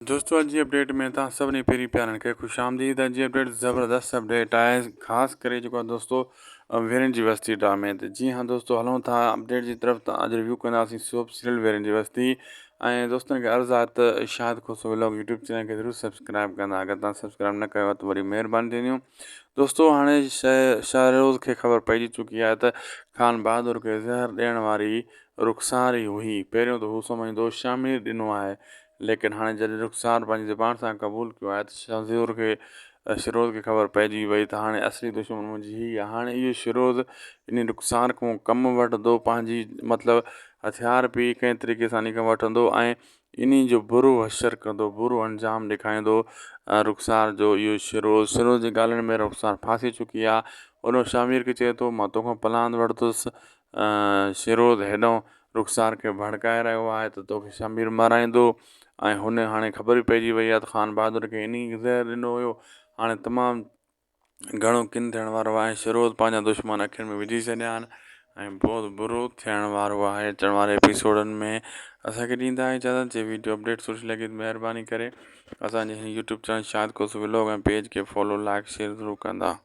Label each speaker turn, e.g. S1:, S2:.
S1: دوستو اڄ جي اپڊيٽ ۾ توهان سڀني پيري پيارن کي خوش آمديد اڄ جي اپڊيٽ زبردست اپڊيٽ آهي خاص ڪري جيڪو آهي دوستو ويرن جي وستي ڊرامي تي جي ها دوستو هلون ٿا اپڊيٽ جي طرف ته اڄ ريويو ڪنداسين سوپ سيريل ويرن جي وستي ۽ دوستن کي عرض آهي ته Shahid Khoso vlog YouTube channel کي ضرور سبسڪرائب ڪندا اگر توهان سبسڪرائب نه ڪيو ته وڏي مهرباني ٿينديون دوستو هاڻي شهروز کي خبر پئجي چڪي آهي ته خان بهادر کي زهر ڏيڻ واري رخسار ئي هئي پهريون ته هو سمجهندو شامير ڏنو آهي ليڪن هاڻي جڏهن رخسار پنهنجي زبان سان قبول ڪيو آهي ته شهزور کي شھروز کي خبر پئجي وئي ته هاڻي اصلي دشمن منهنجي هي آهي هاڻي اهو شھروز انهي رخسار کان ڪم وٺندو پنهنجي مطلب هٿيار به ڪنهن طريقي سان انهي کان وٺندو ۽ انهي جو برو حشر ڪندو برو انجام ڏيکاريندو رخسار جو اهو شھروز شھروز جي ڳالهين ۾ رخسار ڦاسي چڪي آهي هوڏو شاهمير کي چئي ٿو مان توکان پلاند وٺندس شھروز هيڏانهن رخسار کي ڀڙڪائي رهيو آهي ته توکي شمير مارائيندو ۽ هن هاڻي خبر به پئجي وئي آهي ته خان بهادر کي انهي زهر ڏنو هيو هاڻي تمام گهڻو ڪن ٿيڻ وارو آهي شروز پنهنجا دشمن اکين ۾ وجهي ڇڏيا آهن ۽ بهت برو ٿيڻ وارو آهي اچڻ واري ايپيسوڊن ۾ اسانکي ڏيندا اجازت جي ويڊيو اپڊيٽ سٺي لڳي ته مهرباني ڪري اسانجي هن YouTube channel Shahid Khoso vlog ۽ page کي فالو لائڪ شيئر ضرور ڪندا.